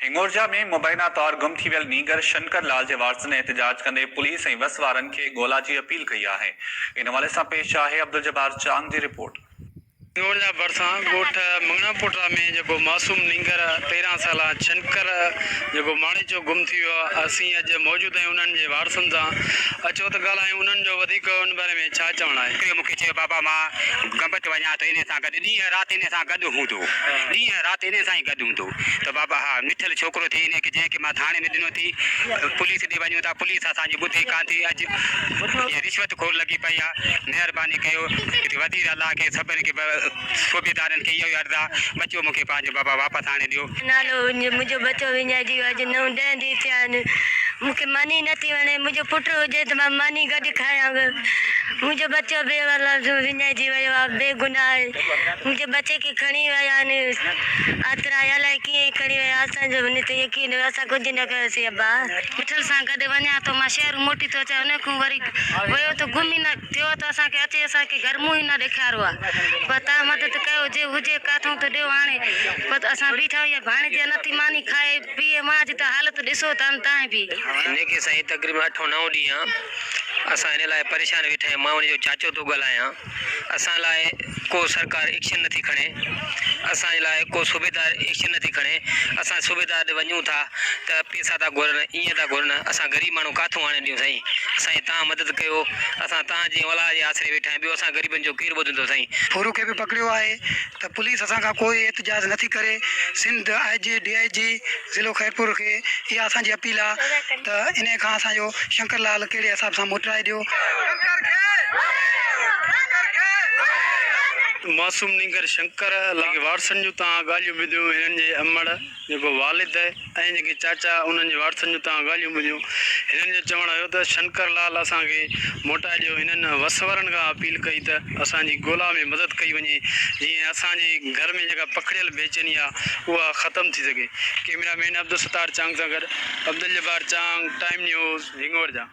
هنڱورجا ۾ مبينا طور گم ٿي ويل نينگر شنڪر لال جي وارثن احتجاج ڪندي پوليس ۽ وس وارن کي ڳولا جي اپيل ڪئي آهي. ان حوالي سان پيش آهي عبدالجبار چانگ جي رپورٽ. هنڱورجا ڀرسان ڳوٺ مڱڻا پوٽا ۾ جيڪو معصوم نينگر 13 سالا شنڪر جيڪو ماڻيچو گم ٿي ويو آهي اسين اڄ موجود آهيون انهن جي وارثن سان اچو ته ڳالهايون انهن جو وڌيڪ ان باري ۾ ڇا چوڻ آهي. مون کي چيو بابا مان گنبت وڃان ٿو انهي سان گڏ ڏينهن رات انهي سان گڏ هوندو ڏينهن رات انهي سان ئي گڏ هوندو ته بابا ها مٺل ڇوڪرو ٿي انهي کي جنهن کي مان ٿاڻي ۾ ڏنو ٿي پوليس ڏي وڃون ٿا پوليس اسان جي ٻڌي ڪانه ٿي اڄ هيء رشوت خور لڳي پئي آ مهرباني ڪيو وزير الله کي سڀن کي صوبيدارن کي اهو ئي عرض آ ٻچو مون کي پنهنجو بابا واپس آڻي ڏيو. نالو منهنجو ٻچو وڃائجي ويو اڄ نو ڏهه ڏينهن ٿيا آهن مون کي ماني نه ٿي وڻي منهنجو پٽ هجي ته مان ماني گڏ کايان منهنجو ٻچو بي اولاد وڃائجي ويو آهي بي گناهه آهي منهنجي ٻچي کي کڻي ويا آهن آترائي الائي ڪيئن کڻي ويا اسان جو ان تي يقين هيو اسان ڪجهه نه ڪيوسين ابا. مٺل سان گڏ وڃان ٿو مان شهر موٽي ٿو اچان ان کان وري ويو ته گم ئي نه ٿيو ته اسان کي اچي اسان کي گهر منهن ئي نه ڏيکاريو آ پر تان مدد ڪيو جي هجي ڪاٿئون ته ڏيو آڻي پر اسان بيٺا آهيون ڀاڻيجي نه ٿي ماني کائي پيئي مان اڄ ته حالت ڏسو تان تانهن به. هن کي سائين تقريبن اٺون نائون ڏينهن آ اسان هن لاء پريشان ويٺا آهيون مان ان جو چاچو ٿو ڳالهايان اسان لاء ڪو سرڪار ايڪشن نٿي کڻي اسان جي لاء ڪو صوبيدار ايڪشن نٿي کڻي اسان صوبيدار ڏي وڃون ٿا ته پيسا ٿا گهرن ايئن ٿا گهرن اسان غريب ماڻهو ڪاٿون آڻي ڏيون سائين اسان جي تان مدد ڪيو اسان تان جي اولاد جي آسري ويٺا آهيون ٻيو اسان غريبن جو ڪير ٻڌندو سائين. ڦورو کي به پڪڙيو آهي ته پوليس اسان کان ڪوئي احتجاج نٿي ڪري Sindh I G D I G ضلعو خيرپور کي اها اسان جي اپيل آ ته انهي کان اسان جو شنڪر لال ڪهڙي حساب سان موٽرائي ڏيو. معصوم نينگر شنڪر لال وارثن جون تان ڳالهيون ٻڌيون هنن جي امڙ جيڪو والد ۽ جيڪي چاچا انهن جي وارثن جون توهان ڳالهيون ٻڌيون. هنن جو چوڻ هيو ته شنڪر لال اسان کي موٽائي ڏيو. هنن وس وارن کان اپيل ڪئي ته اسان جي ڳولا ۾ مدد ڪئي وڃي جيئن اسان جي گهر ۾ جيڪا پکڙيل بيچيني آ اها ختم ٿي سگهي. ڪئميرا مين عبدالستار چانگ سان گڏ عبدالجبار چانگ، ٽائيم نيوز، هنڱورجا.